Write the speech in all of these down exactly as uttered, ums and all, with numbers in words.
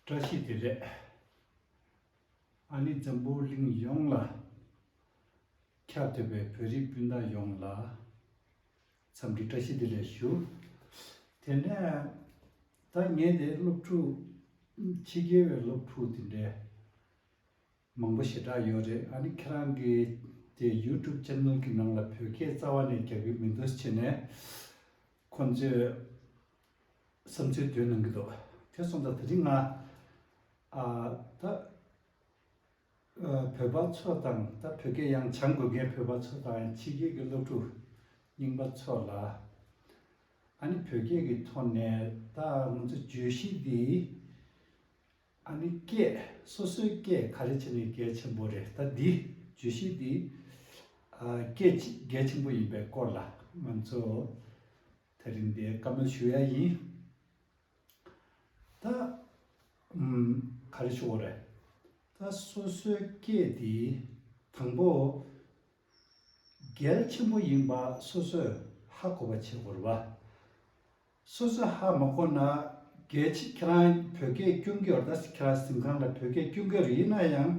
བཀྲ་ཤིས་བདེ་ལེགས། ཨ་ནི་འཛམ་བུ་གླིང་ཡོངས་ལ་ཁྱབ་བསྡད་པའི་བོད་རིགས་སྤུན་ཟླ་ཡོངས་ལ་འཚམས་འདྲི་བཀྲ་ཤིས་བདེ་ལེགས་ཞུ། དེ་ནས་ད་ངས་དེ་སློབ་ཕྲུག་ཕྱི་རྒྱལ་བའི་སློབ་ཕྲུག་དེ་འདྲའི་མང་པོ་ཞེ་དྲག་ཡོད་རེད། ཨ་ནི་ཁྱེད་རང་གི་དེ་ཡུ་ཊུབ་ཅེ་ནལ་གྱི་ནང་ལ་བོད་སྐད་རྩ་བ་ནས་རྒྱག་གི་མི་འདུག་བྱས་ནས་ཁོང་ཚོས་བསམ་ཚུལ་འདོན་གནང་གི་འདུག་དེ་སོང་ཙང་དེ་རིང་ང་ཨ་ད་ཨ་བོད་པ་ཚོ་དང་ད་བོད་སྐད་ཡང་སྦྱང་དགོས་མཁན་བོད་པ་ཚོ་དང་ཕྱི་རྒྱལ་གྱི་སློབ་ཕྲུག་རྙིང་པ་ཚོ་ལ་ཨ་ནི་བོད་སྐད་ཀྱི་ཐོག་ནས་ད་ང་ཚོ་བརྗོད་གཞི་འདི་ཨ་ནི་སྐད་སོ་སོའི་སྐད་ག་རེ་བྱས་ནས་གལ་ཆེན་པོ་རེད། ད་འདི་བརྗོད་གཞི་འདི་ཨ་སྐད་ཅིག་གལ་ཆེན་པོ་ཡིན་པའི་སྐོར་ལ་ང་ཚོ་དེ་རིང་འདི་བཀའ་མོལ་ཞུ་ཡ་ཡིན། ད་ཨམ་ག་རེ་ཞུ་དགོས་རེད། ད་སོ་སོའི་སྐད་འདི་དང་པོ་གལ་ཆེན་པོ་ཡིན་པ་སོ་སོས་ཧ་གོ་བ་བྱེད་དགོས་རེད་བ། སོ་སོས་ཧ་མ་གོ་ན་གལ་ཆེ་ཁྱེད་རང་བོད་སྐད་སྐྱོན་གྱི་ཡོད་ད་ཁྱེད་རང་གཟིམ་ཁང་ལ་བོད་སྐད་སྐྱོན་གྱི་ཡོད་ཡིན་ན་ཡང་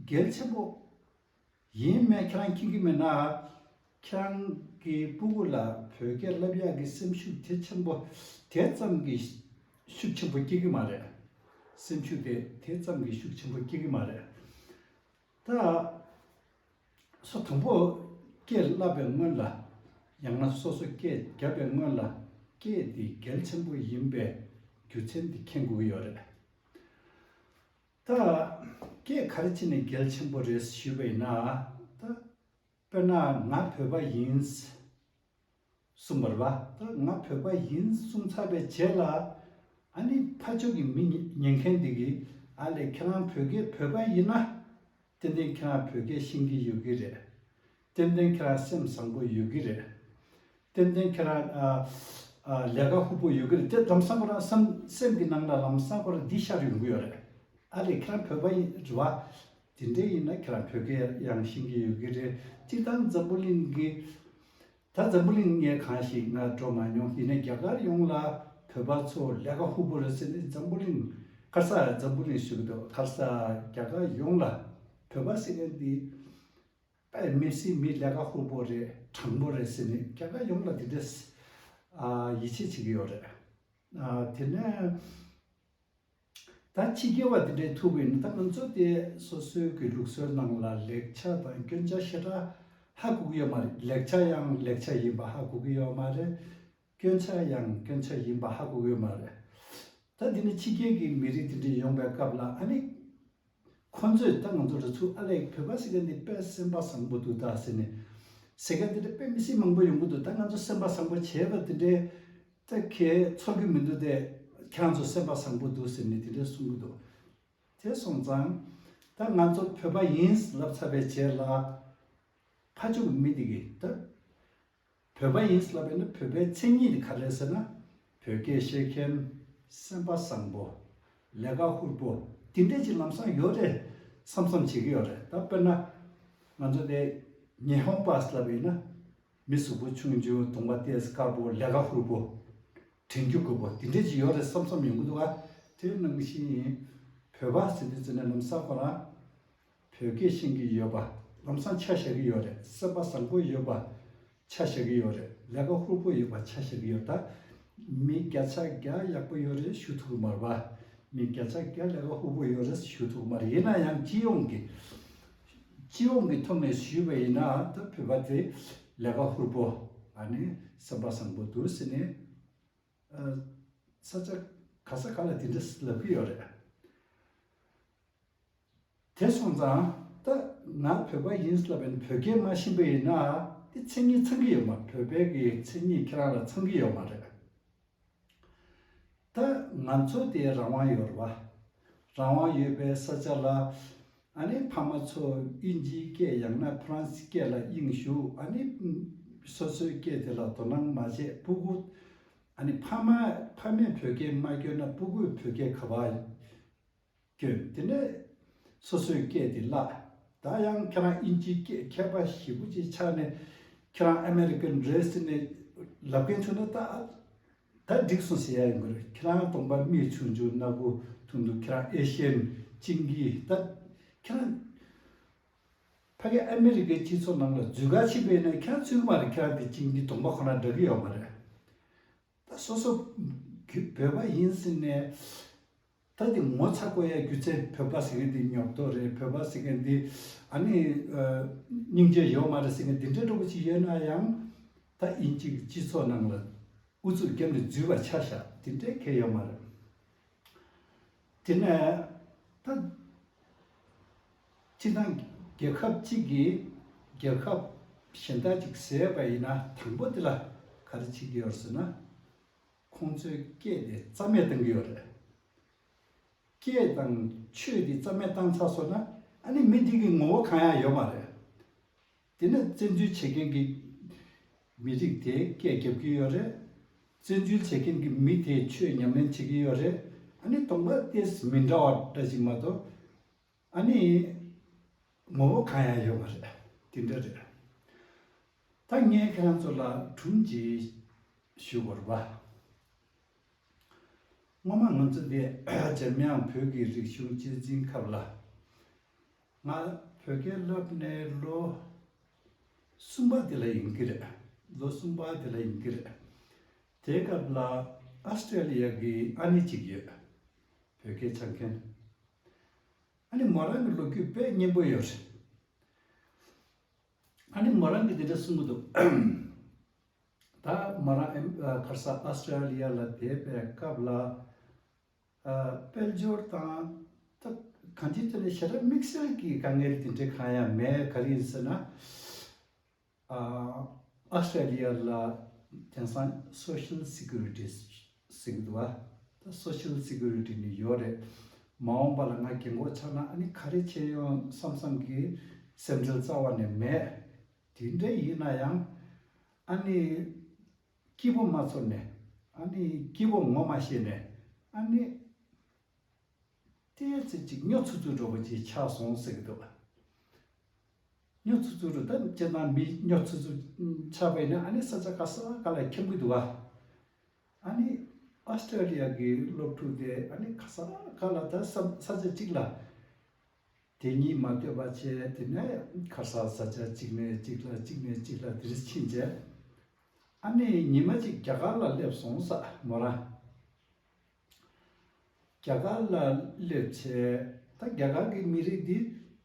གལ་ཆེན་པོ་ཡིན་མེད་ཁྱེད་རང་མཁྱེན་གྱི་མེད་ན། ཁྱེད་རང་གི་སྤུ་གུ་ལ་བོད་སྐད་བསླབ་ཡག་གི་སེམས་ཤུགས་དེ་ཆེན་པོ་དེ་ཙམ་གྱི་ཤུགས་ཆེན་པོ་སྐྱེ་གི་མ་རེད། སེམས་ཤུགས་དེ་དེ་ཙམ་གྱི་ཤུགས་ཆེན་པོ་སྐྱེ་གི་མ་རེད། ད་སོ་དང་པོ་སྐད་བསླབ་པའི་སྔོན་ལ་ཡང་ན་སོ་སོ་སྐད་བརྒྱབ་པའི་སྔོན་ལ་སྐད་འདི་གལ་ཆེན་པོ་ཡིན་པའི་རྒྱུ་མཚན་འདི་མཁྱེན་དགོས་ཀྱི་ཡོད་རེད། ད་སྐད་ག་རེ་བྱས་ནས་གལ་ཆེན་པོ་རེད་ཞུས་པ་ཡིན་ན། ད་དཔེར་ན་ང་བོད་པ་ཡིན་གསུངས་པ་རེད་བ། ད་ང་བོད་པ་ཡིན་གསུངས་ཚར་བའི་རྗེས་ལ་ཨ་ནི་ཕར་ཕྱོགས་ཀྱི་མི་ཉན་མཁན་འདི་གིས་ཨ་ལས་ཁྱེད་རང་བོད་སྐད་བོད་པ་ཡིན་ན་ཏན་ཏན་ཁྱེད་རང་བོད་སྐད་ཤེས་ཀྱི་ཡོད་ཀྱི་རེད། ཏན་ཏན་ཁྱེད་རང་སེམས་བཟང་པོ་ཡོད་ཀྱི་རེད། ཏན་ཏན་ཁྱེད་རང་ཨ་ཨ་ལས་ཀ་ཧུར་པོ་ཡོད་ཀྱི་རེད། དེ་ལམ་སང་ཁོ་རང་སེམས་སེམས་ཀྱི་ནང་ལ་ལམ་སང་ཁོ་རང་འདི་ཤར་ཡོང་གི་ཡོད་རེད། ཨ་ལས་ཁྱེད་རང་བོད་པ་ཡིན་རེད་བ། དེ་འདྲ་ཡིན་ན་ཁྱེད་རང་བོད་སྐད་ཡང་ཤེས་ཀྱི་ཡོད་ཀྱི་རེད། སྤྱིར་བཏང་འཛམ་བུ་གླིང་གི་ད་འཛམ་བུ་གླིང་ངས་གང་ཞིག་ང་འགྲོ་མ་མྱོང་། ཡིན་ནའི་རྒྱ་གར་ཡོངས་ལ་བོད་པ་ཚོ་ལས་ཀ་ཧུར་པོ་རེད་ཟེར་ནས་འཛམ་བུ་གླིང་ག་ས་འཛམ་བུ་གླིང་ཞུ་གི་འདུག་ག་ས་རྒྱ་གར་ཡོངས་ལ་བོད་པ་ཟེར་མཁན་འདི་དཔེ་མི་སྲིད་མི་ལས་ཀ་ཧུར་པོ་རེད། དྲང་པོ་རེད་ཟེར་ནས་རྒྱ་གར་ཡོངས་ལ་འདི་འདྲས་ཨ་ཡིད་ཆེས་བྱེད་ཀྱི་ཡོད་རེད། ཨ་དེ་ནས་ད་ཕྱི་རྒྱལ་བ་འདི་འདྲས་ཐུག་པ་ཡིན་ན་ད་ང་ཚོ་དེ་སོ་སོའི་གི་ལུགས་སྲོལ་ནང་ལ་ལེགས་ཆ་དང་སྐྱོན་ཆ་ཞེ་དྲག་ཧ་གོ་གི་ཡོད་མ་རེད། ལེགས་ཆ་ཡང་ལེགས་ཆ་ཡིན་པ་ཧ་གོ་གི་ཡོད་མ་རེད། སྐྱོན་ཆ་ཡང་སྐྱོན་ཆ་ཡིན་པ་ཧ་གོ་གི་ཡོད་མ་རེད། ད་འདི་ནི་ཕྱི་རྒྱལ་གྱི་མི་རིགས་འདི་འདྲས་ཡོང་པའི་སྐབས་ལ་ཨ་ནི། ཁོ་ཚོས་ད་ང་ཚོ་རུ་ཚུགས་ཨ་ལས་བོད་པ་ཟེར་མཁན་འདི་དཔེ་སེམས་པ་བཟང་པོ་འདུག་ད་ཟེར་ནས། ཟེར་མཁན་འདི་འདྲ་དཔེ་མི་སྲིད་མང་པོ་ཡོང་གི་འདུག་ད་ང་ཚོ་སེམས་པ་བཟང་པོ་བྱས་པ་འདི་འདྲའི་ད་གས་ཚོར་གི་མི་འདུག་དེ་ཁྱེད་རང་ཚོ་སེམས་པ་བཟང་པོ་འདུག་ཟེར་ནས་འདི་འདྲ་གསུང་གི་འདུག་དེ་སོང་ཙང་ད་ང་ཚོ་བོད་པ་ཡིན་ལབ་ཚར་བའི་རྗེས་ལ་ཕ་ཕྱོགས་མི་འདི་གི་ད། བོད་པ་ཡིན་ལབ་པས་ན་བོད་པའི་མཚན་ཉིད་དེ་ག་རེ་ཟེར་ན། བོད་སྐད་ཤེས་མཁན། སེམས་པ་བཟང་པོ། ལས་ཀ་ཧུར་པོ། དེ་འདྲས་ཅིག་ལམ་སང་ཡོད་རེད་བསམ་བསམ་བྱེད་ཀྱི་ཡོད་རེད། ད་དཔེར་ན་ང་ཚོ་དེ་ཉི་ཧོང་པ་ལབ་པ་ཡིན་ན་མི་གཟུགས་པོ་ཆུང་ཆུང་གདོང་པ་ཏོག་ཙམ་དཀར་པོ། ལས་ཀ་ཧུར་པོ། དྲན་རྒྱུ་དགོས་པོ་དེ་འདྲས་ཅིག་ཡོད་རེད་བསམ་བསམ་ཡོང་གི་འདུག་ག་དེ་ནང་བཞིན་བོད་པ་ཟེར་དུས་ཙམ་ནས་ལམ་སང་ཁོ་རང་། བོད་སྐད་ཤེས་ཀྱི་ཡོད་པ། ལམ་སང་ཆ་བཞག་གི་ཡོད་རེད། སེམས་པ་བཟང་པོ་ཡོད་པ་ཆ་བཞག་གི་ཡོད་རེད། ལས་ཀ་ཧུར་པོ་ཡོད་པ་ཆ་བཞག་གི་ཡོད། ད་མི་བརྒྱ་ཆ་བརྒྱ་ཡག་པོ་ཡོད་རེད་ཞུ་ཐུབ་ཀྱི་མ་རེད་པ། མི་བརྒྱ་ཆ་བརྒྱ་ལས་ཀ་ཧུར་པོ་ཡོད་རེད་ཞུ་ཐུབ་ཀྱི་མ་རེད། ཡིན་ན་ཡང་སྤྱི་ཡོངས་ཀྱི་སྤྱི་ཡོངས་ཀྱི་ཐོག་ནས་ཞུས་པ་ཡིན་ན་ད་བོད་པ་དེ་ལས་ཀ་ཧུར་པོ། ཨ་ནི་སེམས་པ་བཟང་པོ་འདུག་ཟེར་ནས་ཨ་ས་ཆ་ག་ས་ག་ལ་དེ་འདྲ་ལབ་ཀྱི་ཡོད་རེད། དེ་སོང་ཙང་ད་ང་བོད་པ་ཡིན་ལབ་པའི་བོད་སྐད་མ་ཤེས་པ་ཡིན་ན་དེ་མཚན་ཉིད་ཚང་གི་ཡོད་མ། བོད་པའི་གི་མཚན་ཉིད་ཁྱེད་རང་ལ་ཚང་གི་ཡོད་མ་རེད། ད་ང་ཚོ་དེ་རང་དབང་ཡོད་རེད་བ། རང་དབང་ཡོད་པའི་ས་ཆ་ལ་ཨ་ནི་ཕ་མ་ཚོ་དབྱིན་ཇིའི་སྐད་ཡང་ན་ཕ་རན་སི་སྐད་ལ་དབྱིངས་ཞུགས། ཨ་ནི་སོ་སོའི་སྐད་དེ་ལ་དོ་སྣང་མ་བྱས། སྤུ་གུ་ཨ་ནི་ཕ་མ་ཕ་མས་བོད་སྐད་མ་སྐྱོན་ན་སྤུ་གུས་བོད་སྐད་ག་པར་སྐྱོན། དེ་ནས་སོ་སོའི་སྐད་དེ་བརླག་ད་ཡང་ཁྱེད་རང་དབྱིན་ཇིའི་སྐད་མཁས་པ་ཞེ་པོ་ཅིག་ཆགས་ནས་ཁྱེད་རང་ཨ་མེ་རི་ཀན་རེད་ཟེར་ནས་ལབ་མཁན་བྱུང་ན་ད་ད་འགྲིག་སོང་ཟེར་ཡ་ཡོང་གི་རེད། ཁྱེད་རང་གདོང་པ་མིག་ཆུང་ཆུང་སྣ་ཁུག་ ཐུང་ཐུང་ཁྱེད་རང་ཨེ་ཤི་ཡན་གཅིག་གི་ད་ཁྱེད་རང་ཕ་གི་ཨ་མི་རི་ཀའི་སྤྱི་ཚོགས་ནང་ལ་འཛུལ་ག་ཕྱིན་པ་ཡིན་ན་ཁྱེད་རང་ཚུད་ཀྱི་མ་རེད། ཁྱེད་རང་དེ་གཅིག་གི་གདོང་པ་ཁོ་ན་འདྲ་གི་ཡོད་མ་རེད། ད་སོ་སོ་བོད་པ་ཡིན་ཟེར་ནས་ད་དེ་ངོ་ཚ་དགོས་ཡ་རྒྱུ་མཚན་བོད་པ་ཟེར་མཁན་དེ་ཉོབ་ཏོ་རེད། བོད་པ་ཟེར་མཁན་དེ་ཨ་ནི་སྙིང་རྗེ་ཡོད་མ་རེད་ཟེར་མཁན་དེ་འདྲ་འདྲ་པོ་ཅིག་ཡོད་ན་ཡང་ད་དབྱིན་ཇིའི་སྤྱི་ཚོགས་ནང་ལ་ཨུ་ཚུགས་བརྒྱབ་ནས་འཛུལ་བ་ཆ་བཞག་དེ་འདྲའི་གལ་ཡོད་མ་རེད། དེ་ནས་ད་སྤྱིར་བཏང་རྒྱལ་ཁབ་གཅིག་གིས་རྒྱལ་ཁབ་གཞན་དག་ཅིག་བཟས་པ་ཡིན་ན་དང་པོ་དེ་ལ་ག་རེ་བྱེད་ཀྱི་ཡོད་ཟེར་ན། ཁོང་ཚོའི་སྐད་དེ་རྩ་མེད་བཏང་གི་ཡོད་རེད། སྐད་དང་ཆོས་དེ་རྩ་མེད་བཏང་ཚར་སོང་ན་ཨ་ནི་མི་འདི་གི་ངོ་བོ་གང་ཡང་ཡོད་མ་རེད། དེ་ནས་བཙན་འཛུལ་བྱེད་མཁན་གྱི་མི་རིགས་དེ་སྐད་རྒྱབ་ཀྱི་ཡོད་རེད། བཙན་འཛུལ་བྱེད་མཁན་གྱི་མི་དེ་ཆོས་ཉམས་ལེན་བྱེད་ཀྱི་ཡོད་རེད། ཨ་ནི་གདོང་པ་ཏོག་ཙམ་མི་འདྲ་བ་འདྲ་ཞིག་མ་གཏོགས་ཨ་ནི་ངོ་བོ་གང་ཡང་ཡོད་མ་རེད། དེ་འདྲ་རེད། ད་ངས་ཁྱེད་རང་ཚོ་ལ་སྒྲུང་ཅིག་ཞུ་དགོས་རེད་པ། སྔོན་མ་ང་ཚོ་འདི་འཇམ་དབྱངས་བོད་ཀྱི་རིག་གཞུང་གཅེས་འཛིན་ཁབ་ལ། ང་བོད་སྐད་བསླབས་ནས་ལོ་གསུམ་པ་དེ་ལ་ཡིན་གྱི་རེད། ལོ་གསུམ་པ་དེ་ལ་ཡིན་གྱི་རེད། དེའི་སྐབས་ལ་ཨ་སི་ཊེ་ལི་ཡ་གི་ཨ་ནེ་གཅིག་ཡོད། བོད་སྐད་སྦྱང་མཁན། ཨ་ནི་མོ་རང་གི་ལོ་རྒྱུས་དཔེ་སྙན་པོ་ཡོད་རེད། ཨ་ནི་མོ་རང་གིས་འདི་འདྲ་གསུང་གི་འདུག་ད་མོ་རང་ཨེམ་ཨ་ག་རེ་ཟ་ཨོ་སི་ཊེ་ལི་ཡ་ལ་བསྡད་པའི་སྐབས་ལ་ཨ་དཔལ་འབྱོར་དང་ད་གང་ཅིའི་ཐད་ནས་ཞེ་དྲག་དམིགས་བསལ་གྱི་དཀའ་ངལ་དེ་འདྲའི་གང་ཡང་མེད། ག་རེ་ཡིན་ཟེར་ན་ཨ་ཨོ་སི་ཊེ་ལི་ཡ་ལ་དེང་སང་Social Security་ཟེར་གྱི་འདུག་བ། ད་Social Security་ནི་ཡོད་རེད། མ་འོངས་པ་ལ་ང་རྒན་གོག་ཆགས་ན་ཨ་ནི་ག་རེ་བྱས་ཡོང་བསམ་བསམ་གྱི་སེམས་ཁྲལ་རྩ་བ་ནས་མེད། དེ་འདྲ་ཡིན་ན་ཡང་ཨ་ནི་སྐྱིད་པོ་མ་ཚོར་ནས་ཨ་ནི་སྐྱིད་པོ་ངོ་མ་ཤེས་ནས་ཨ་ནི་ཏོག་ཙམ་ཅིག་སྨྱོ་ཚུགས་ཚུགས་འདྲ་པོ་ཅིག་ཆགས་སོང་ཟེར་གྱི་འདུག་སྨྱོ་ཚུགས་ཚུགས་འདྲ་ད་སྤྱིར་བཏང་མི་སྨྱོ་ཚུགས་ཚུགས་ཆགས་པ་ཡིན་ན་ཨ་ནི་ས་ཆ་ག་ས་ག་ལ་འཁྱམ་གྱི་འདུག་བ། ཨ་ནི་ཨོ་སི་ཀྲེ་ལི་ཡ་གི་སློབ་ཕྲུག་དེ་ཨ་ནི་ག་ས་ག་ལ་ད་ས་ས་ཆ་གཅིག་ལ་དེ་གཉིས་མ་སྡོད་པ་བྱས། དེ་ནས་ཁ་སང་ས་ཆ་གཅིག་ནས་གཅིག་ལ་གཅིག་ནས་གཅིག་ལ་དེ་རིགས་ཕྱིན་བྱས། ཨ་ནི་ཉི་མ་གཅིག་རྒྱ་གར་ལ་སླེབས་སོང་ས་མོ་རང་། རྒྱ་གར་ལ་སླེབས་བྱས་ད་རྒྱ་གར་གྱི་མི་རིགས་འདི་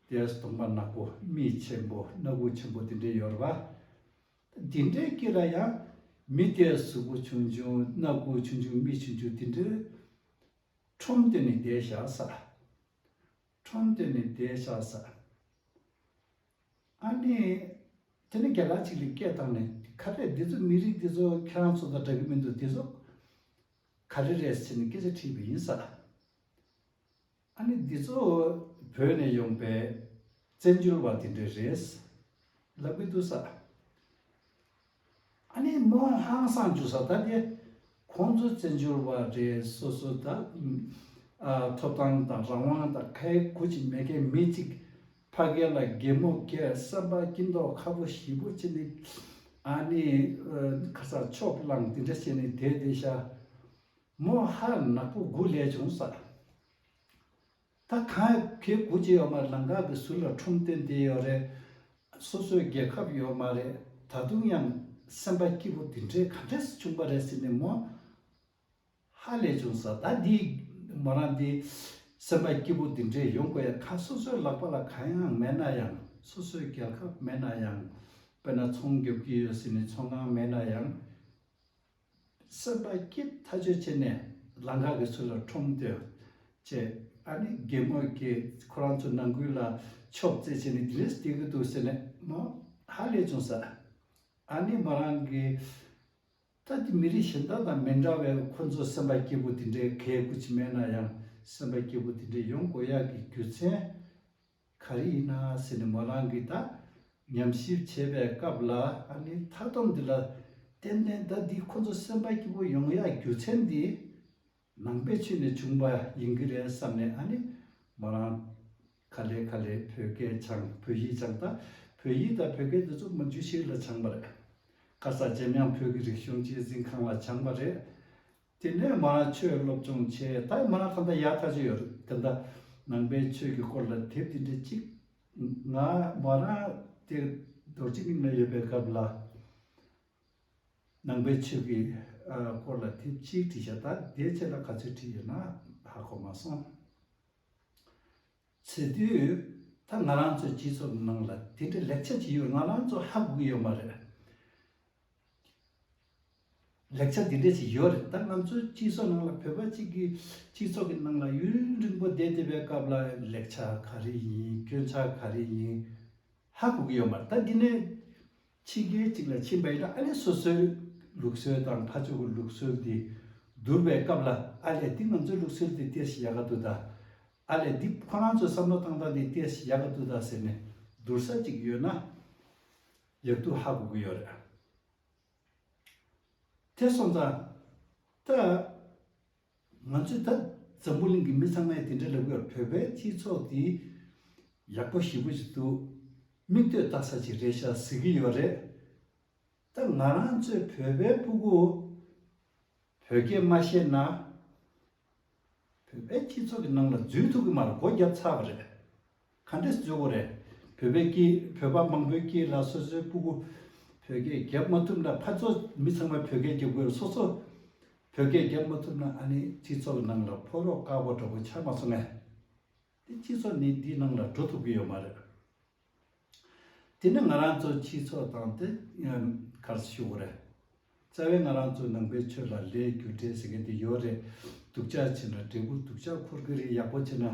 དེ་གདོང་པ་ནག་པོ་མིག་ཆེན་པོ་སྣ་ཁུག་ཆེན་པོ་དེ་འདྲས་ཡོད་རེད་པ། དེ་འདྲའི་དཀྱིལ་ལ་ཡང་མི་དེ་གཟུགས་པོ་ཆུང་ཆུང་སྣ་ཁུག་ཆུང་ཆུང་མིག་ཆུང་ཆུང་དེ་འདྲའི་ཁྲོམ་སྟོན་ནས་བསྡད་བཞག་ས། ཁྲོམ་སྟོན་ནས་བསྡད་བཞག་ས། ཨ་ནི་དེ་ནི་རྒྱ་གར་ཅིག་ལ་སྐད་བཏང་ནས་ག་རེ་འདི་ཚོ་མི་རིགས་འདི་ཚོ་ཁྱེད་རང་ཚོ་དང་འདྲ་གི་མི་འདུག་འདི་ཚོ་ག་རེ་རེད་ཟེར་ནས་སྐད་ཆ་དྲིས་པ་ཡིན་ས། ཨ་ནི་འདི་ཚོ་བོད་ནས་ཡོང་པའི་བཙན་བྱོལ་བ་དེ་འདྲས་རེད་ལབ་གི་འདུག་ས། ཨ་ནི་མོ་ཧང་སང་བྱུང་ས། ད་དེ་ཁོང་ཚོ་བཙན་བྱོལ་བ་རེད། སོ་སོ་ད་ཨ་ཐོབ་ཐང་དང་རང་དབང་དང་ག་ཡེ་གུ་ཅིག་མེད་མཁན་མི་གཅིག་ཕ་གི་ལ་གད་མོ་བགད་སེམས་པ་སྐྱིད་མདོག་ཁ་པོ་ཞེ་པོ་བྱས་ནས་ཨ་ནི་ཨ་ག་ས་ཆོབ་ལངས་དེ་འདྲ་བྱས་ནས་བསྡད་བསྡད་ཤག་མོ་ཧ་ནག་པོ་དགུ་ལས་བྱུང་ས། ད་གང་གི་གུ་ཅི་ཡོད་མ་རེད། ལམ་ཁ་གི་ཟུར་ལ་ཁྲོམ་སྟོན་བསྡད་ཡོད་རེད། སོ་སོའི་རྒྱལ་ཁབ་ཡོད་མ་རེད། ད་དུང་ཡང་སེམས་པ་སྐྱིད་པོ་འདི་འདྲའི་ག་འདྲས་བྱུང་པ་རེད་ཟེར་ནས་མོ་ཧ་ལས་བྱུང་ས། ད་འདི་མོ་རང་འདི་སེམས་པ་སྐྱིད་པོ་འདི་འདྲས་ཡོང་དགོས་ཡ་ག་སོ་སོའི་ལག་པ་ལ་གང་ཡང་མེད་ན་ཡང་། སོ་སོའི་རྒྱལ་ཁབ་མེད་ན་ཡང་། དཔེར་ན་ཚོང་རྒྱབ་ཀྱི་ཡོད་ཟེར་ནས་ཚོང་ཁང་མེད་ན་ཡང་། སེམས་པ་སྐྱིད་ཐག་ཆོད་བྱས་ནས་ལམ་ཁ་གི་ཚུར་ལ་ཁྲོམ་སྟོན་བྱས། ཨ་ནི་གད་མོ་བགད། ཁོ་རང་ཚོ་ནང་ཁུལ་ལ་ཆོབ་རྩེད་བྱས་ནས་དེ་རིང་བསྡད་ཀྱི་འདུག་ཟེར་ནས་མོ་ཧ་ལས་བྱུང་ས། ཨ་ནི་མོ་རང་གིས་ད་དེ་མི་རིགས་གཞན་དག་དང་མི་འདྲ་བའི་ཁོ་ཚོ་སེམས་པ་སྐྱིད་པོ་དེ་འདྲའི་གད་གུ་ཅི་མེད་ན་ཡང་། སེམས་པ་སྐྱིད་པོ་དེ་འདྲའི་ཡོང་དགོས་ཡག་གི་རྒྱུ་མཚན་ག་རེ་ཡིན་ན་ཟེར་ནས་མོ་རང་གིས་ད་ཉམས་ཞིབ་བྱེད་པའི་སྐབས་ལ། ཨ་ནི་མཐའ་སྡོམ་འདི་ལ་ཏན་ཏན་ད་འདི་ཁོ་ཚོ་སེམས་པ་སྐྱིད་པོ་ཡོང་ཡག་རྒྱུ་མཚན་འདི་ནང་པའི་ཆོས་ནས་བྱུང་བ་ཡིན་གྱི་རེད་བསམ་ནས། ཨ་ནི་མོ་རང་ག་ལེ་ག་ལེ་བོད་སྐད་སྦྱངས། བོད་ཡིག་སྦྱངས། ད་བོད་ཡིག་དང་བོད་སྐད་འདི་ཚོ་མ་འཇུ་ཤེས་ལ་སྦྱངས་པ་རེད། ག་ས་འཇམ་དབྱངས་བོད་ཀྱི་རིག་གཞུང་གཅེས་འཛིན་ཁང་ལ་སྦྱངས་པ་རེད། དེ་ནས་མོ་རང་ཆོས་སློབ་སྦྱོང་བྱས། ད་མོ་རང་ད་ལྟ་ཡག་ཐག་ཆོད་ཡོད་རེད། ད་ལྟ་ནང་པའི་ཆོས་ཀྱི་སྐོར་ལ་དེབ་དེ་འདྲ་གཅིག་ང་མོ་རང་དེ་རྡོ་རྗེ་གླིང་ལ་ཡོད་པའི་སྐབས་ལ། ནང་པའི་ཆོས་ཀྱི་ཨ་སྐོར་ལ་དེབ་གཅིག་བྲིས་ཤག་ད་དེའི་རྗེས་ལ་ག་ཚོད་བྲིས་ཡོད་ན་ཧ་གོ་མ་སོང་། བྱེད་དུས་ད་ང་རང་ཚོའི་སྤྱི་ཚོགས་ནང་ལ་དེ་འདྲའི་ལེགས་ཆ་ཅིག་ཡོད། ང་རང་ཚོ་ཧ་གོ་གི་ཡོད་མ་རེད། ལེགས་ཆ་འདི་འདྲ་ཞིག་ཡོད་རེད། ད་ང་ཚོའི་སྤྱི་ཚོགས་ནང་ལ་བོད་པ་གཅིག་གི་སྤྱི་ཚོགས་ཀྱི་ནང་ལ་ཡུན་རིང་པོ་བསྡད་བསྡད་པའི་སྐབས་ལ་ལེགས་ཆ་ག་རེ་ཡིན། སྐྱོན་ཆ་ག་རེ་ཡིན། ཧ་གོ་གི་ཡོད་མ་རེད། ད་འདི་ནས་ཕྱི་རྒྱལ་གཅིག་ལ་ཕྱིན་པ་ཡིན་ན། ཨ་ལས་སོ་སོའི་ལུགས་སྲོལ་དང་ཕ་ཕྱོགས་ཀྱི་ལུགས་སྲོལ་འདི་བསྡུར་བའི་སྐབས་ལ། ཨ་ལས་འདི་ང་ཚོའི་ལུགས་སྲོལ་འདི་ཏོག་ཙམ་ཡག་ག་འདུག་ད། ཨ་ལས་འདི་ཁོ་རང་ཚོའི་བསམ་བློ་བཏང་སྟངས་འདི་ཏོག་ཙམ་ཡག་ག་འདུག་ད་ཟེར་ནས་བསྡུར་ས་གཅིག་ཡོད་ན་ཡག་ཐག་ཧ་གོ་གི་ཡོད་རེད། དེ་སོང་ཙང་ད་ང་ཚོས་ད་འཛམ་བུ་གླིང་གི་མི་ཚང་མས་དེ་འདྲ་ལབ་ཀྱི་ཡོད། བོད་པའི་སྤྱི་ཚོགས་འདི་ཡག་པོ་ཞེ་པོ་ཞིག་འདུག་མིག་ལྟོས་ལྟ་ས་ཅིག་རེད་ཤག་ཟེར་གྱི་ཡོད་རེད། ད་ང་རང་ཚོས་བོད་པའི་ཕྲུ་གུ་བོད་སྐད་མ་ཤེས་ན། བོད་པའི་སྤྱི་ཚོགས་ཀྱི་ནང་ལ་འཛུལ་ཐུབ་ཀྱི་མ་རེད། སྒོ་བརྒྱབ་ཚར་བ་རེད། ག་འདྲས་འཛུལ་དགོས་རེད། བོད་པའི་དཀྱིལ། བོད་པ་མང་པོའི་དཀྱིལ་ལ་སོ་སོའི་སྤུ་གུ་བོད་སྐད་རྒྱབ་མ་ཐུབ་ན། ཕར་ཚུར་མི་ཚང་མ་བོད་སྐད་རྒྱབ་དགོས་རེད། སོ་སོ་བོད་སྐད་རྒྱབ་མ་ཐུབ་ན། ཨ་ནི་སྤྱི་ཚོགས་ཀྱི་ནང་ལ་ཕོ་རོག་དཀར་པོ་འདྲ་པོ་ཆགས་མ་སོང་ངས། དེ་སྤྱི་ཚོགས་ནི་འདིའི་ནང་ལ་འགྲོ་ཐུབ་ཀྱི་ཡོད་མ་རེད། དེ་ནི་ང་རང་ཚོ་སྤྱི་ཚོགས་དང་དེ་གར་ཞུ་དགོས་རེད། རྩ་བའི་ང་རང་ཚོ་ནང་པའི་ཆོས་ལ་ལས་རྒྱུ་འབྲས་ཟེར་མཁན་དེ་ཡོད་རེད། སྡུག་ཅག་བྱས་ན་འབྲས་བུ་སྡུག་ཅག་འཁོར་གྱི་རེད། ཡག་པོ་བྱས་ན་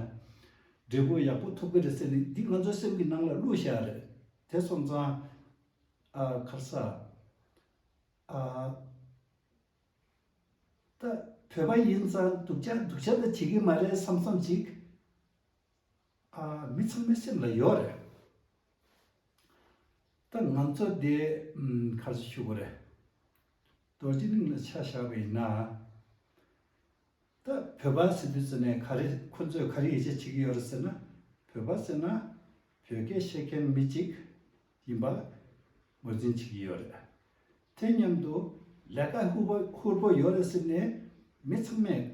འབྲས་བུ་ཡག་པོ་ཐོབ་ཀྱི་རེད་ཟེར་ནས་འདི་ང་ཚོའི་སེམས་ཀྱི་ནང་ལ་བླུགས་བཞག་རེད། དེ་སོང་ཙང་ཨ་གར་ས་ཨ་ད་བོད་པ་ཡིན་ཙང་སྡུག་ཅག་སྡུག་ཅག་ད་བྱེད་ཀྱི་མ་རེད་བསམ་བསམ་ཅིག་ཨ་མི་ཚང་མའི་སེམས་ལ་ཡོད་རེད། ད་ང་ཚོ་དེ་ཨམ་ག་རེ་ཞུ་དགོས་རེད། རྡོ་རྗེ་གླིང་ལ་ཆ་བཞག་པ་ཡིན་ན། ད་བོད་པ་ཟེར་དུས་ཙམ་ནས་ག་རེ་ཁོ་ཚོས་ག་རེ་ཡིད་ཆེས་བྱེད་ཀྱི་ཡོད་རེད་ཟེར་ན། བོད་པ་ཟེར་ན་བོད་སྐད་ཤེས་མཁན་མི་གཅིག་ཡིན་པ་ངོས་འཛིན་བྱེད་ཀྱི་ཡོད་རེད། དེ་མཉམ་དུ་ལས་ཀ་ཧུར་པོ་ཧུར་པོ་ཡོད་རེད་ཟེར་ནས་མི་ཚང་མས་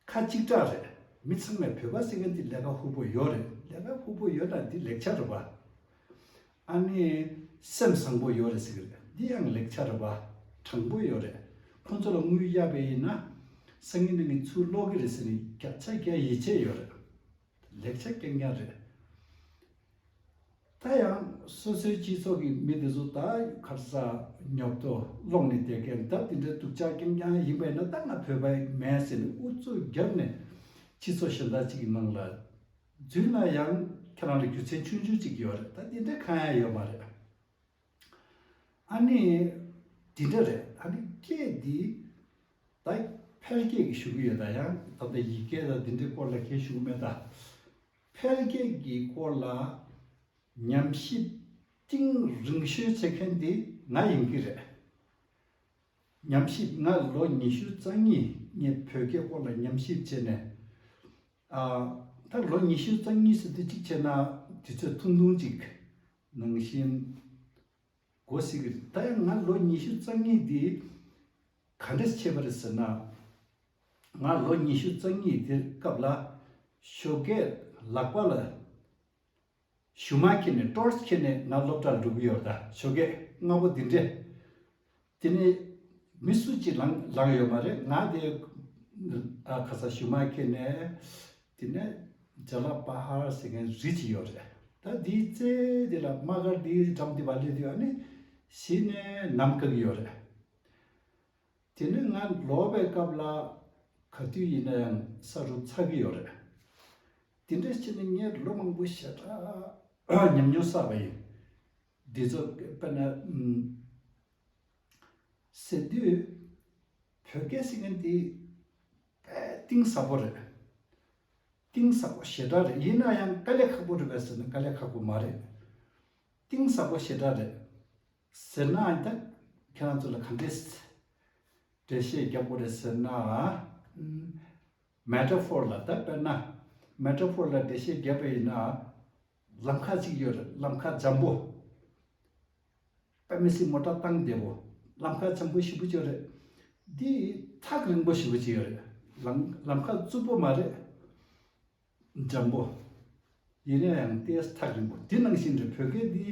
ཁ་གཅིག་གྲགས་རེད། མི་ཚང་མས་བོད་པ་ཟེར་མཁན་དེ་ལས་ཀ་ཧུར་པོ་ཡོད་རེད། ལས་ཀ་ཧུར་པོ་ཡོད་ན་འདི་ལེགས་ཆ་རེད་པ། ཨ་ནི་སེམས་བཟང་པོ་ཡོད་རེད་ཟེར་གི་རེད། འདི་ཡང་ལེགས་ཆ་རེད་པ། དྲང་པོ་ཡོད་རེད། ཁོང་ཚོ་ལ་དངུལ་གཡར་བ་ཡིན་ན་སང་ཉིན་གནངས་ཉིན་ཚུར་སློག་གི་རེད་ཟེར་ནས་བརྒྱ་ཆ་བརྒྱ་ཡིད་ཆེས་ཡོད་རེད། ལེགས་ཆ་རྐྱང་རྐྱང་རེད། ད་ཡང་སོ་སོའི་སྤྱི་ཚོགས་ཀྱི་མི་དེ་ཚོ་ད་གར་ས་ཉོབ་ཏོ་ལོག་ནས་བསྡད་མཁན། ད་དེ་འདྲའི་སྡུག་ཅག་རྐྱང་རྐྱང་ཡིན་པ་ཡིན་ན། ད་ང་བོད་པ་མིན་ཟེར་ནས་ཨུ་ཚུགས་བརྒྱབ་ནས་སྤྱི་ཚོགས་གཞན་དག་ཅིག་གི་ནང་ལ་འཛུལ་ན་ཡང་ཁྱེད་རང་ལ་རྒྱུ་མཚན་ཆུང་ཆུང་ཅིག་ཡོད་རེད། ད་དེ་འདྲ་གང་ཡང་ཡོད་མ་རེད། ཨ་ནི་འདི་འདྲ་རེད། ཨ་ནི་སྐད་འདི་ད་ཕལ་སྐད་ཀྱི་ཞུ་གི་ཡོད། ད་ཡང་ད་ལྟ་ཡིག་སྐད་དང་འདི་འདྲའི་སྐོར་ལ་སྐད་ཞུ་གི་མེད། ད་ཕལ་སྐད་ཀྱི་སྐོར་ལ་ཉམས་ཞིབ་གཏིང་རིང་ཤོས་བྱེད་མཁན་འདི་ང་ཡིན་གྱི་རེད། ཉམས་ཞིབ་ང་ལོ་ཉི་ཤུ་རྩ་གཉིས་ངས་བོད་སྐད་སྐོར་ལ་ཉམས་ཞིབ་བྱས་ནས། ཨ་ད་ལོ་ཉི་ཤུ་རྩ་གཉིས་ཟེར་དུས་གཅིག་བྱས་ན་དུས་ཚོད་ཐུང་ཐུང་ཅིག་ནང་བཞིན་གོ་སྲིད་ཀྱི་རེད། ད་ཡང་ང་ལོ་ཉི་ཤུ་རྩ་གཉིས་འདི་ག་འདྲས་བྱས་པ་རེད་ཟེར་ན། ང་ལོ་ཉི་ཤུ་རྩ་གཉིས་དེ་སྐབས་ལ་ཞོགས་ཀས་ལག་པ་ལ་ཞུ་མ་ཁྱེར་ནས་ཊོར་ཆི་ཁྱེར་ནས་ང་སློབ་གྲྭར་འགྲོ་གི་ཡོད། ད་ཞོགས་ཀས་སྔ་པོ་འདི་འདྲས། དེ་ནས་མི་སུ་གཅིག་ལངས་ལངས་ཡོད་མ་རེད། ང་དེ་ཨ་ཁ་ས་ཞུ་མ་ཁྱེར་ནས། དེ་ནས་ཇ་ལ་པ་ཧར་ཟེར་མཁན་རི་གཅིག་ཡོད་རེད། ད་དེའི་རྩེ་དེ་ལ་དམག་སྒར་དེའི་འགྲམ་དེ་བ་སླེབས་དུས། ཨ་ནི་གཞི་ནས་ནམ་དཀའ་གི་ཡོད་རེད། དེ་ནས་ང་ལོག་པའི་སྐབས་ལ་ག་དུས་ཡིན་ན་ཡང་ས་རུབ་ཚར་གི་ཡོད་རེད། དེ་འདྲ་བྱས་ནས་ངས་ལོ་མང་པོ་ཞེ་དྲག་ཉམས་མྱོང་བསགས་པ་ཡིན། འདི་ཚོ་དཔེར་ན་ཨམ་ཟེར་དུས་བོད་སྐད་ཟེར་མཁན་འདི་དཔེ་གཏིང་ཟབ་པོ་རེད། གཏིང་ཟབ་པོ་ཞེ་དྲག་རེད། ཡིན་ན་ཡང་དཀའ་ལས་ཁག་པོ་རེད་པས་ཟེར་ན་དཀའ་ལས་ཁག་པོ་མ་རེད། གཏིང་ཟབ་པོ་ཞེ་དྲག་རེད། ཟེར་ན་ད་ཁྱེད་རང་ཚོ་ལ་ག་འདྲས་འགྲེལ་བཤད་རྒྱབ་དགོས་རེད་ཟེར་ན། ཨམ་མེ་ཊ་ཕོར་ལ། ད་དཔེར་ན་མེ་ཊ་ཕོར་ལ་འགྲེལ་བཤད་རྒྱབ་པ་ཡིན་ན། ལམ་ཁ་ཅིག་ཡོད་རེད། ལམ་ཁ་འཇམ་པོ། དཔེ་མི་སྲིད་མོ་ཊ་བཏང་བདེ་པོ། ལམ་ཁ་འཇམ་པོ་ཞེ་པོ་ཅིག་ཡོད་རེད། འདི་ཐག་རིང་པོ་ཞེ་པོ་ཅིག་ཡོད་རེད། ལམ་ལམ་ཁ་རྩུབ་པོ་མ་རེད། འཇམ་པོ། ཡིན་ན་ཡང་ཏོག་ཙམ་ཐག་རིང་པོ། འདི་ནང་བཞིན་རེད། བོད་སྐད་འདི་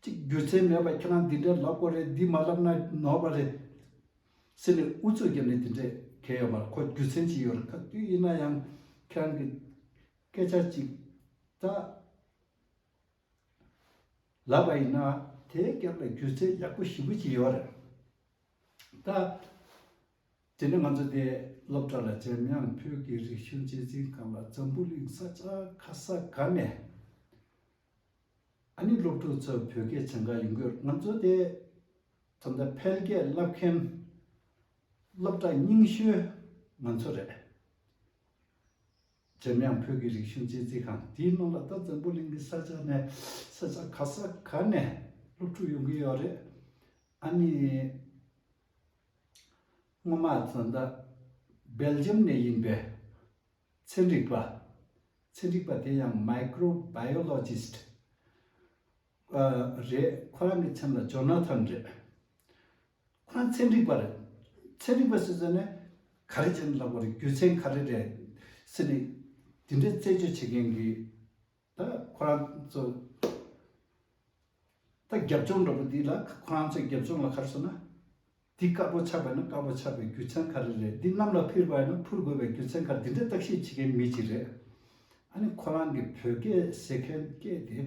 གཅིག་རྒྱུ་མཚན་མེད་པ་ཁྱེད་རང་འདི་འདྲ་ལབ་དགོས་རེད། འདི་མ་ལབ་ན་ནོར་བ་རེད་ཟེར་ནས་ཨུ་ཚུགས་བརྒྱབ་ནས་འདི་འདྲས་གལ་ཡོད་མ་རེད། ཁོ་རྒྱུ་མཚན་ཅིག་ཡོད་རེད། ག་དུས་ཡིན་ན་ཡང་ཁྱེད་རང་གི་སྐད་ཆ་ཅིག་ད་ལབ་པ་ཡིན་ན་དེའི་རྒྱབ་ལ་རྒྱུ་མཚན་ཡག་པོ་ཞེ་པོ་ཅིག་ཡོད་རེད། ད། དེ་ནས་ང་ཚོ་དེ་སློབ་གྲྭ་ལ་འཇམ་དབྱངས་བོད་ཀྱི་རིག་གཞུང་གཅེས་འཛིན་ཁང་ལ་འཛམ་བུ་གླིང་ས་ཆ་ག་ས་ག་ནས་ཨ་ནི་སློབ་ཕྲུག་ཚོ་བོད་སྐད་སྦྱང་ག་ཡོང་གི་ཡོད། ང་ཚོ་དེ་ད་ལྟ་འཕེལ་རྒྱས་བསླབ་མཁན་སློབ་གྲྭ་རྙིང་ཤོས་ང་ཚོ་རེད། འཇམ་དབྱངས་བོད་ཀྱི་རིག་གཞུང་གཅེས་འཛིན་ཁང་དེའི་ནང་ལ་ད་འཛམ་བུ་གླིང་གི་ས་ཆ་ནས་ས་ཆ་ག་ས་ག་ནས་སློབ་ཕྲུག་ཡོང་གི་ཡོད་རེད། ཨ་ནི། སྔོན་མ་ད་ལྟ་སྦེལ་ཇམ་ནས་ཡིན་པའི་ཚན་རིག་པ། ཚན་རིག་པ་དེ་ཡང་microbiologist རེད། ཁོ་རང་གི་མཚན་ལ་ཇོ་ན་ཐན་རེད། ཁོ་རང་ཚན་རིག་པ་རེད། ཚན་རིག་པ་ཟེར་ཟེར་ནས་ག་རེ་བྱས་ནས་ལབ་དགོས་རེད། རྒྱུ་མཚན་ག་རེ་རེད་ཟེར་ནས་དེ་འདྲའི་རྩད་གཅོད་བྱེད་མཁན་གྱི་ད་ཁོ་རང་ཚོ་ད་རྒྱབ་ལྗོངས་འདྲ་པོ་འདི་ལ་ཁོ་རང་ཚོའི་རྒྱབ་ལྗོངས་ལ་ག་རེ་ཟེར་ན། འདི་དཀར་པོ་ཆགས་པ་ཡིན་ན་དཀར་པོ་ཆགས་པའི་རྒྱུ་མཚན་ག་རེ་རེད། འདི་གནམ་ལ་འཕུར་བ་ཡིན་ན་འཕུར་དགོས་པའི་རྒྱུ་མཚན་ག་རེ། འདི་འདྲའི་བརྟག་ཞིབ་བྱེད་མཁན་མི་གཅིག་རེད། ཨ་ནི་ཁོ་རང་གི་བོད་སྐད་ཟེར་མཁན་སྐད་དེ་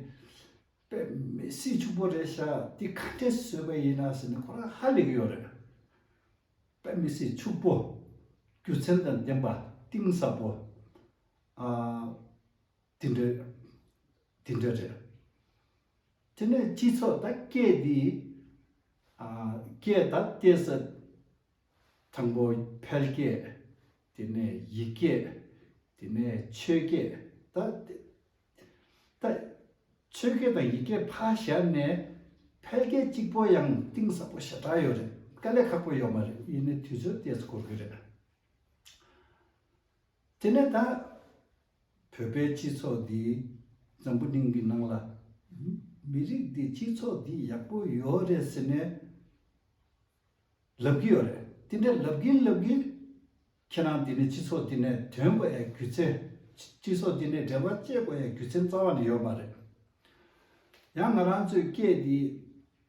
དཔེ་མི་སྲིད་ཕྱུག་པོ་རེད་ཤག་འདི་ག་འདྲས་བཟོས་པ་ཡིན་ན་ཟེར་ནས་ཁོ་རང་ཧ་ལས་ཀྱི་ཡོད་རེད། དཔེ་མི་སྲིད་ཕྱུག་པོ། རྒྱུ་མཚན་དང་ལྡན་པ། གཏིང་ཟབ་པོ། ཨ། དེ་འདྲ། དེ་འདྲ་རེད། དེ་ནས་སྤྱི་ཚོགས་ད་སྐད་འདི། ཨ། སྐད་ད་ལྟས་ས། དང་པོ་ཕལ་སྐད། དེ་ནས་ཡིག་སྐད། དེ་ནས་ཆོས་སྐད། ད། ད། ཆོས་སྐད་དང་ཡིག་སྐད་ཕར་བཞག་ནས་ཕལ་སྐད་གཅིག་པོ་ཡང་གཏིང་ཟབ་པོ་ཞེ་དྲག་ཡོད་རེད། དཀའ་ལས་ཁག་པོ་ཡོད་མ་རེད། ཡིན་ནའི་དུས་ཚོད་ཏོག་ཙམ་འགོར་གི་རེད། དེ་ནས་ད་བོད་པའི་སྤྱི་ཚོགས་འདི་འཛམ་བུ་གླིང་གི་ནང་ལ་མི་རིགས་འདི་སྤྱི་ཚོགས་འདི་ཡག་པོ་ཡོད་རེད་ཟེར་ནས་ལབ་ཀྱི་ཡོད་རེད། དེ་འདྲ་ལབ་གིན་ལབ་གིན་ཁྱེད་རང་འདི་ནས་སྤྱི་ཚོགས་འདི་ནས་ཐོན་དགོས་ཡ་རྒྱུ་མཚན། སྤྱི་ཚོགས་འདི་ནས་འབྲེལ་བ་བཅད་དགོས་ཡ་རྒྱུ་མཚན་རྩ་བ་ནས་ཡོད་མ་རེད། ཡང་ང་རང་ཚོའི་སྐད་འདི་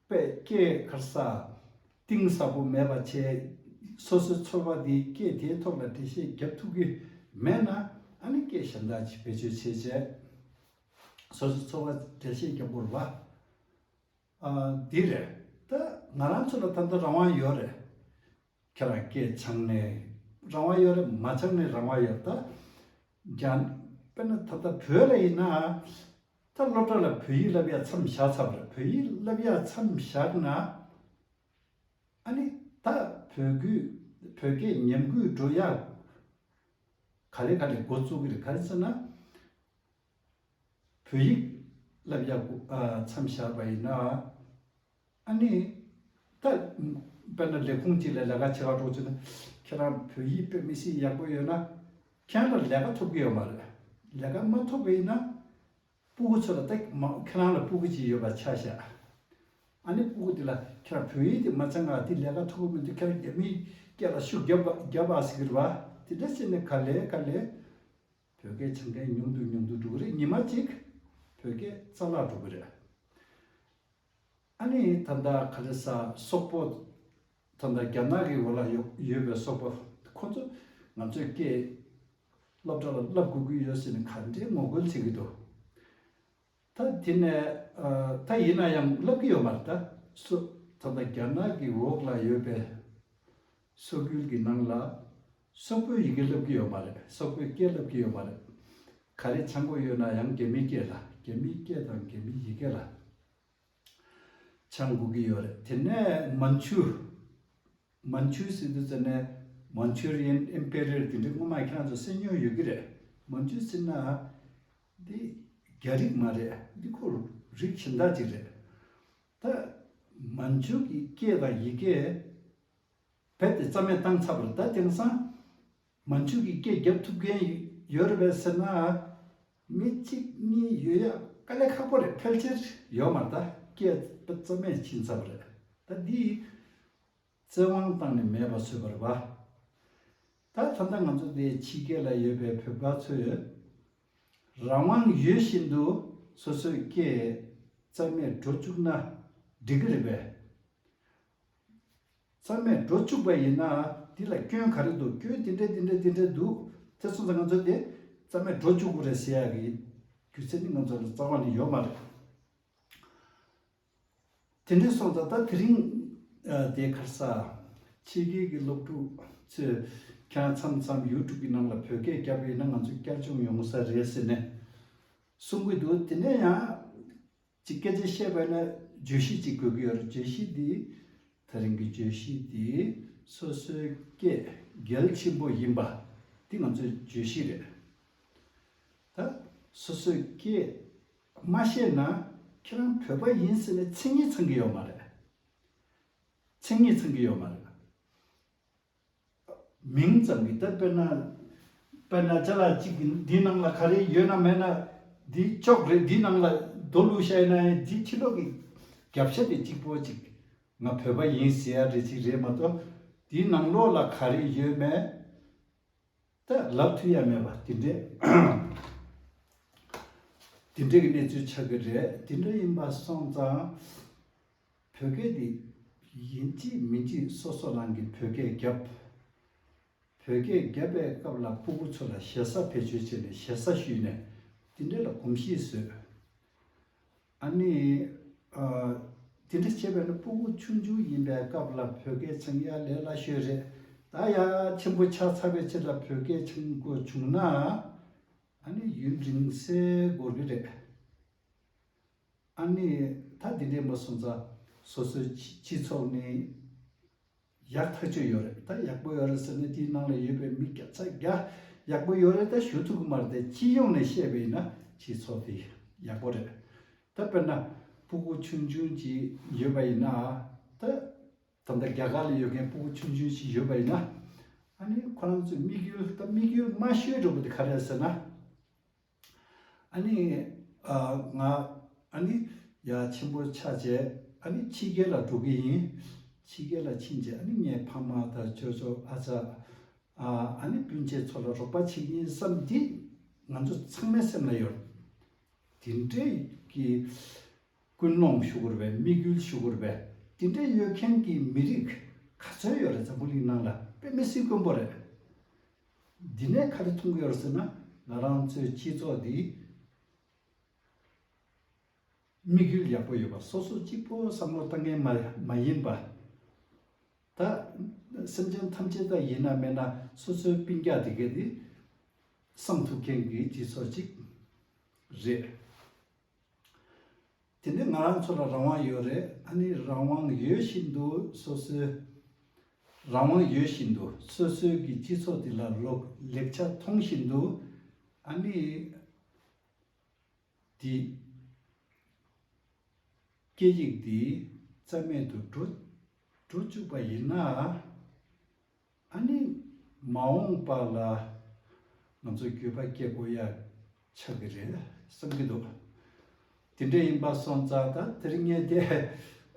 དཔེ་སྐད་ག་རེ་ཟ། གཏིང་ཟབ་པོ་མེད་པ་བྱས། སོ་སོའི་ཚོར་བ་འདི་སྐད་དེའི་ཐོག་ལ་འགྲེལ་བཤད་རྒྱབ་ཐུབ་ཀྱི་མེད་ན། ཨ་ནི་སྐད་གཞན་དག་ཅིག་བེད་སྤྱོད་བྱས་བྱས་སོ་སོའི་ཚོར་བ་འགྲེལ་བཤད་རྒྱབ་དགོས་རེད་པ། ཨ། འདི་རེད། ད་ང་རང་ཚོ་ལ་ད་ལྟ་རང་དབང་ཡོད་རེད། ཁྱེད་རང་སྐད་སྦྱངས་ནས་རང་དབང་ཡོད་རེད། མ་སྦྱངས་ནས་རང་དབང་ཡོད། ད་རྒྱ། དཔེར་ན་ད་ལྟ་བོད་ལ་ཡིན་ན། ད་སློབ་གྲྭ་ལ་བོད་ཡིག་བསླབ་ཡ་མཚམས་བཞག་ཚར་བ་རེད། བོད་ཡིག་བསླབ་ཡ་མཚམས་བཞག་ན། ཨ་ནི་ད་བོད་སྐད་བོད་སྐད་ཉམས་རྒུད་འགྲོ་ཡ་ག་ལེ་ག་ལེ་འགོ་བཙུགས་ཀྱི་རེད། ག་རེ་ཟེར་ན། བོད་ཡིག་བསླབ་ཡག་གུ། ཨ། མཚམས་བཞག་པ་ཡིན་ན། ཨ་ནི། ད། དཔེར་ན་ལས་ཁུངས་གཅིག་ལ་ལས་ཀ་བྱེད་ག་འགྲོ་བྱས་ན། ཁྱེད་རང་བོད་ཡིག་དཔེ་མི་སྲིད་ཡག་པོ་ཡོད་ན། ཁྱེད་རང་ལ་ལས་ཀ་ཐོབ་ཀྱི་ཡོད་མ་རེད། ལས་ཀ་མ་ཐོབ་པ་ཡིན་ན། སྤུ་གུ་ཚོ་ལ་ད་མ། ཁྱེད་རང་ལ་སྤུ་གུ་གཅིག་ཡོད་པ་ཆ་བཞག་ཨ་ནི་སྤུ་གུ་དེ་ལ་ཁྱེད་རང་བོད་ཡིག་དེ་མ་སྦྱང་ག་དེ་ལས་ཀ་ཐོབ་ཀྱི་མི་འདུག་ཁྱེད་རང་རྒྱ་མིའི་སྐད་ལ་ཤུགས་རྒྱབ་པ་རྒྱབ་པ་ཟེར་གྱི་རེད་པ། དེ་འདྲ་བྱས་ནས་ག་ལེ་ག་ལེ། བོད་སྐད་སྦྱང་མཁན་ཉུང་དུ་ཉུང་དུ་འགྲོ་གི་རེད། ཉི་མ་གཅིག་བོད་སྐད་རྩ་བརླག་འགྲོ་གི་རེད། ཨ་ནི་ད་ལྟ་ག་རེ་ཟ། སོག་པོ། ད་ལྟ་རྒྱ་ནག་གི་འོག་ལ་ཡོད་ཡོད་པའི་སོག་པོ་ཁོ་ཚོ་ང་ཚོའི་སྐད་སློབ་གྲྭ་ལ་བསླབ་དགོས་ཀྱི་ཡོད་ཟེར་ནས་ག་འདྲའི་ངོ་རྒོལ་བྱེད་ཀྱི་འདུག་ད་དེ་ནས། ཨ། ད་ཡིན་ན་ཡང་བསླབ་ཀྱི་ཡོད་མ་རེད། ད་སོ། ད་ལྟ་རྒྱ་ནག་གི་འོག་ལ་ཡོད་པའི་སོག་ཡུལ་གྱི་ནང་ལ་སོག་པོའི་ཡི་གེ་བསླབ་ཀྱི་ཡོད་མ་རེད། སོག་པོའི་སྐད་བསླབ་ཀྱི་ཡོད་མ་རེད། ག་རེ་སྦྱང་དགོས་ཡོད་ན་ཡང་རྒྱ་མིའི་སྐད་ལ། རྒྱ་མིའི་སྐད་དང་རྒྱ་མིའི་ཡི་གེ་ལ་སྦྱང་དགོས་ཀྱི་ཡོད་རེད། དེ་ནས་མན་ཇུ། མན་ཇུ་ཟེར་དུས་ཙམ་ནས་Manchurian Emperor དེ་འདྲའི་སྔོན་མ་ཁྱེད་རང་ཚོ་གསན་མྱོང་ཡོད་ཀྱི་རེད། མན་ཇུ་ཟེར་ན་འདི་རྒྱ་རིགས་མ་རེད། འདི་ཁོ་རིགས་གཞན་དག་ཅིག་རེད། ད་མན་ཇུ་གི་སྐད་དང་ཡི་གེ་རྦད་དེ་རྩ་མེད་བཏང་ཚར་བ་རེད། ད་དེང་སང་མན་ཇུ་གི་སྐད་རྒྱབ་ཐུབ་མཁན་ཡོད་རེད་པས་ཟེར་ན། མི་གཅིག་གཉིས་ཡོད་ཡ་དཀའ་ལས་ཁག་པོ་རེད། ཕལ་ཆེར་ཡོད་མ་རེད། ད་སྐད་རྩ་མེད་ཕྱིན་ཚར་བ་རེད། ད་འདི་ བཙན་དབང་བཏང་ནས་མེད་པ་བཟོས་པ་རེད་པ། ད་ད་ལྟ་ང་ཚོ་འདི་ཕྱི་རྒྱལ་ལ་ཡོད་པའི་བོད་པ་ཚོས་རང་དབང་ཡོད་བཞིན་དུ་སོ་སོའི་སྐད་རྩ་མེད་འགྲོ་བཅུག་ན་འགྲིག་གི་རེད་པས། རྩ་མེད་འགྲོ་བཅུག་པ་ཡིན་ན་འདི་ལ་སྐྱོན་ག་རེ་འདུག་སྐྱོན་འདི་འདྲ་འདི་འདྲ་འདི་འདྲ་འདུག་དེ་སོང་ཙང་ང་ཚོ་དེ་རྩ་མེད་འགྲོ་བཅུག་དགོས་རེད་ཟེར་ཡག་གི་རྒྱུ་མཚན་ནི་ང་ཚོ་ལ་རྩ་བ་ནས་ཡོད་མ་རེད། དེ་འདྲ་སོང་ཙང་ད་དེ་རིང་ཨ་དེ་ག་རེ་ཟ། ཕྱི་རྒྱལ་གྱི་སློབ་ཕྲུག་ཚོས་ཁྱེད་རང་མཚམས་མཚམས་ཡུ་ཊུབ་ཀྱི་ནང་ལ་བོད་སྐད་བརྒྱབ་པ་ཡིན་ན་ང་ཚོ་བསྐྱར་སྦྱོང་ཡོང་ས་རེད་ཟེར་ནས་གསུང་གི་འདུག་དེ་ནས་ཡང་ཅིག་སྐད་ཆ་བཤད་པ་ཡིན་ན་བརྗོད་གཞི་ཅིག་དགོས་ཀྱི་ཡོད་རེད། བརྗོད་གཞི་འདི་ད་རིང་གི་བརྗོད་གཞི་འདི་སོ་སོའི་སྐད་གལ་ཆེན་པོ་ཡིན་པ་འདི་ང་ཚོའི་བརྗོད་གཞི་རེད། ད་སོ་སོའི་སྐད་མ་ཤེས་ན་ཁྱེད་རང་བོད་པ་ཡིན་ཟེར་ནས་མཚན་ཉིད་ཚང་གི་ཡོད་མ་རེད། མཚན་ཉིད་ཚང་གི་ཡོད་མ་རེད། མིང་ཙམ་གྱིས་ད་དཔེར་ན་དཔེར་ན་ཅ་ལག་ཅིག་འདི་ནང་ལ་ག་རེ་ཡོད་ན་མེད་ན་འདི་ཅོག་རེད། འདི་ནང་ལ་རྡོ་བླུགས་བཞག་ཡིན་ན་འདི་ཕྱི་ལོགས་ཀྱི་རྒྱབ་ཤ་དེ་གཅིག་པོ་ཅིག་ང་བོད་པ་ཡིན་ཟེར་ཡ་རེ་ཅིག་རེད་མ་གཏོགས་འདི་ནང་ལོགས་ལ་ག་རེ་ཡོད་མེད། ད་ལབ་ཐུབ་ཡ་མེད་པ་དེ་འདྲས་དེ་འདྲས་ཀྱི་གནས་ཚུལ་ཆགས་ཀྱི་རེད། དེ་འདྲ་ཡིན་པ་སོང་ཙང་བོད་སྐད་འདི་ཡིན་གཅིག་མིན་གཅིག་སོ་སོ་རང་གི་བོད་སྐད་རྒྱབ། བོད་སྐད་རྒྱབ་པའི་སྐབས་ལ་སྤུ་གུ་ཚོ་ལ་ཞེ་ས་བེད་སྤྱོད་བྱས་ནས་ཞེ་ས་ཞུས་ནས་དེ་འདྲས་ལ་གོམས་གཤིས་བཟོས། ཨ་ནི། ཨ། དེ་འདྲ་བྱས་པས་ན་སྤུ་གུ་ཆུང་ཆུང་ཡིན་པའི་སྐབས་ལ་བོད་སྐད་ཚང་ཡ་ལས་སླ་ཤོས་རེད། ད་ཡ་ཆེན་པོ་ཆགས་ཚར་བའི་ཕྱིར་ལ་བོད་སྐད་ཚང་དགོས་བྱུང་ན། ཨ་ནི་ཡུན་རིང་སེ་འགོར་གི་རེད། ཨ་ནི་ད་དེ་འདྲས་མ་སོང་ཙང་སོ་སོའི་སྤྱི་སྤྱི་ཚོགས་ནི། ཡག་ཐག་ཆོད་ཡོད་རེད། ད་ཡག་པོ་ཡོད་རེད་ཟེར་ནས་དེའི་ནང་ལ་ཡོད་པའི་མི་བརྒྱ་ཆ་བརྒྱ་ཡག་པོ་ཡོད་རེད་ད་ཞུ་ཐུབ་ཀྱི་མ་རེད་དེ། སྤྱི་ཡོངས་ནས་བཤད་པ་ཡིན་ན་སྤྱི་ཚོགས་དེ་ཡག་པོ་རེད། ད་དཔེར་ན་སྤུ་གུ་ཆུང་ཆུང་ཅིག་ཡོད་པ་ཡིན་ན་ད་ད་ལྟ་རྒྱ་གར་ལ་ཡོད་མཁན་སྤུ་གུ་ཆུང་ཆུང་ཞིག་ཡོད་པ་ཡིན་ན་ཨ་ནི་ཁོ་རང་ཚོའི་དམིགས་ཡུལ་ད་དམིགས་ཡུལ་མ་ཤོད་འགྲོ་གི་དེ་ག་རེད་ཟེར་ན། ཨ་ནི། ཨ། ང་། ཨ་ནི། ཡ་ཆེན་པོ་ཆགས་བྱས་ཨ་ནི་ཕྱི་རྒྱལ་ལ་འགྲོ་གི་ཡིན། ཕྱི་རྒྱལ་ལ་ཕྱིན་བྱས་ཨ་ནི་ངའི་ཕ་མ་དང་ཅོ་ཅོ་ཨ་ཅག་ཨ་ནི་སྤུན་མཆེད་ཚོ་ལ་རོགས་པ་བྱེད་ཀྱི་ཡིན་བསམ་འདི་ང་ཚོ་ཚང་མའི་སེམས་ལ་ཡོད། དེ་འདྲའི་གི། ཀུན་སློང་ཞུ་དགོས་རེད་པས། དམིགས་ཡུལ་ཞུ་དགོས་རེད་པས། དེ་འདྲ་ཡོད་མཁན་གྱི་མི་རིགས་ག་ཚོད་ཡོད་རེད་འཛམ་བུ་གླིང་ནང་ལ། དཔེ་མི་སྲིད་དཀོན་པོ་རེད། འདི་ནས་ག་རེ་མཐོང་གི་ཡོད་རེད་ཟེར་ན་ང་རང་ཚོའི་སྤྱི་ཚོགས་འདི་དམིགས་ཡུལ་ཡག་པོ་ཡོད་པ། སོ་སོ་གཅིག་པོ་བསམ་བློ་བཏང་མཁན་མ་མ་ཡིན་པ། ད་སེམས་ཅན་ཐམས་ཅད་ད་ཡིན་ན་མིན་ན་སོ་སོའི་སྤུན་ཀྱག་དེ་གས་འདི་བསམ་ཐུབ་མཁན་གྱི་སྤྱི་ཚོགས་གཅིག་རེད། དེ་ནས་ང་རང་ཚོ་ལ་རང་དབང་ཡོད་རེད། ཨ་ནི་རང་དབང་ཡོད་བཞིན་དུ་སོ་སོའི་རང་དབང་ཡོད་བཞིན་དུ་སོ་སོའི་གི་སྤྱི་ཚོགས་དེ་ལ་ལོག་ལེགས་ཆ་མཐོང་བཞིན་དུ་ཨ་ནི་དེ་སྐད་ཡིག་དེ་རྩ་མེད་དུ་འགྲོ་འགྲོ་བཅུག་པ་ཡིན་ན། ཨ་ནི་མ་འོངས་པ་ལ་ང་ཚོ་འགྱོད་པ་སྐྱེ་དགོས་ཡ་ཆགས་ཀྱི་རེད་བསམ་གྱི་འདུག་དེ་འདྲ་ཡིན་པ་སོང་ཙང་ད་དེ་རིང་ངས་དེ་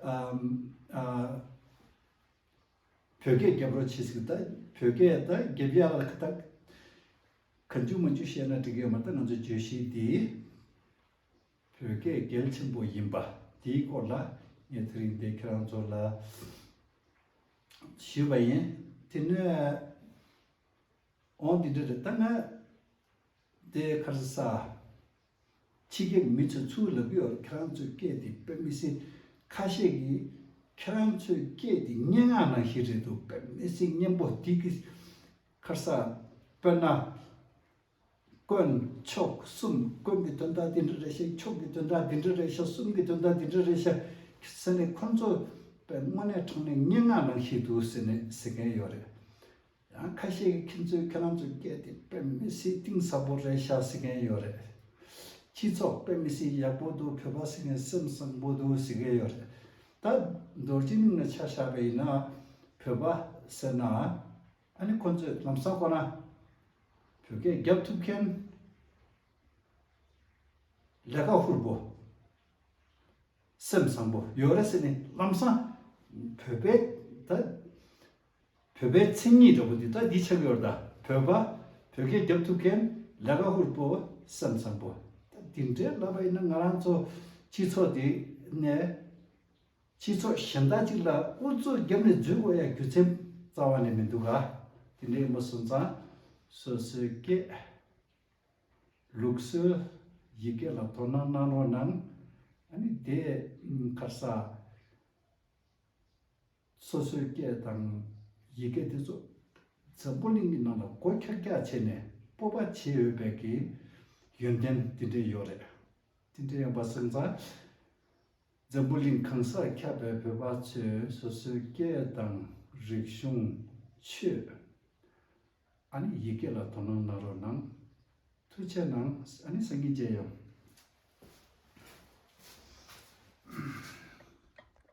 ཨམ་ཨ་བོད་སྐད་རྒྱབ་རོགས་བྱེད་ཟེར། ད་བོད་སྐད་ད་རྒྱབ་ཡ་ལ་ད་གང་བྱུང་མང་བྱུང་བཤད་ན་འགྲིག་གི་ཡོད་མ་རེད། ད་ང་ཚོ་བརྗོད་གཞི་འདི་བོད་སྐད་གལ་ཆེན་པོ་ཡིན་པ་དེའི་སྐོར་ལ་ངས་དེ་རིང་འདི་ཁྱེད་རང་ཚོ་ལ་ཞུས་པ་ཡིན། དེ་ནས་འོང་འདི་འདྲ་རེད། ད་ང་དེ་ག་རེ་ཟ། ཕྱི་རྒྱལ་མི་ཚོས་ཚུར་ལབ་ཀྱི་ཡོད་རེད། ཁྱེད་རང་ཚོའི་སྐད་དེ་དཔེ་མི་སྲིད། ཁ་ཤས་ཀྱིས་ཁྱེད་རང་ཚོའི་སྐད་དེ་སྙན་ངག་ནང་བཞིན་རེད་འདུག་དཔེ་མི་སྲིད་སྙན་པོ། དེ་གི་ག་རེ་ཟ། དཔེར་ན། དཀོན་མཆོག་གསུམ། དཀོན་གྱི་དོན་དག་འདི་འདྲ་རེད་ཤག་མཆོག་གི་དོན་དག་འདི་འདྲ་རེད་ཤག་གསུམ་གྱི་དོན་དག་འདི་འདྲ་རེད་ཤག་ཟེར་ནས་ཁོང་ཚོ་དཔེ་དངོས་གནས་དྲང་གནས་སྙན་ངག་ནང་བཞིན་འདུག་ཟེར་ནས་ཟེར་མཁན་ཡོད་རེད། ཡང་ཁ་ཤས་ཀྱིས་ཁྱེད་ཚོས་ཁྱེད་རང་ཚོའི་སྐད་དེ་དཔེ་མི་སྲིད་གཏིང་ཟབ་པོ་རེད་ཤག་ཟེར་མཁན་ཡོད་རེད། སྤྱི་ཚོགས་དཔེ་མི་སྲིད་ཡག་པོ་འདུག་བོད་པ་ཟེར་མཁན་སེམས་བཟང་པོ་འདུག་ཟེར་མཁན་ཡོད་རེད། ད་མདོར་བྱས་ནས་ཆ་བཞག་པ་ཡིན་ན་བོད་པ་ཟེར་ན། ཨ་ནི་ཁོང་ཚོས་ལམ་སང་ཁོ་ན་བོད་སྐད་རྒྱབ་ཐུབ་མཁན། ལས་ཀ་ཧུར་པོ། སེམས་བཟང་པོ་ཡོད་རེད་ཟེར་ནས་ལམ་སང་བོད་པའི་ད་ བོད་པའི་མཚན་ཉིད་འདྲ་པོ་འདི་ད་འདི་ཆགས་ཡོད་རེད་ད། བོད་པ། བོད་སྐད་རྒྱབ་ཐུབ་མཁན། ལས་ཀ་ཧུར་པོ། སེམས་བཟང་པོ། ད་འདི་འདྲའི་ལབ་པ་ཡིན་ན་ང་རང་ཚོ་སྤྱི་ཚོགས་འདི་ནས་སྤྱི་ཚོགས་གཞན་དག་ཅིག་ལ་ཨུ་ཚུགས་བརྒྱབ་ནས་འཛུལ་དགོས་ཡ་རྒྱུ་མཚན་རྩ་བ་ནས་མི་འདུག་ག་དེ་འདྲ་ཡིན་པ་སོང་ཙང་སོ་སོའི་སྐད། ལུགས་སྲོལ། ཡི་གེ་ལ་དོ་སྣང་གནང་རོགས་གནང་། ཨ་ནི་དེ་ཁར་ས་སོ་སོའི་སྐད་དང་ཡི་གེ་དེ་ཚོ་འཛམ་བུ་གླིང་གི་ནང་ལ་སྒོ་ཁྱག་ཁྱག་བྱས་ནས་སྤོབས་པ་བྱེད་འོས་པའི་གི་ཡོན་ཏན་དེ་འདྲ་ཡོད་རེད། དེ་འདྲ་ཡིན་པ་སོང་ཙང་འཛམ་བུ་གླིང་གང་སར་ཁྱབ་པའི་བོད་པ་ཚོས་སོ་སོའི་སྐད་དང་རིག་གཞུང་། ཆོས། ཨ་ནི་ཡི་གེ་ལ་དོ་སྣང་གནང་རོགས་གནང་། ཐུགས་རྗེ་གནང་། ཨ་ནི་སང་ཉིན་མཇལ་ཡོང་།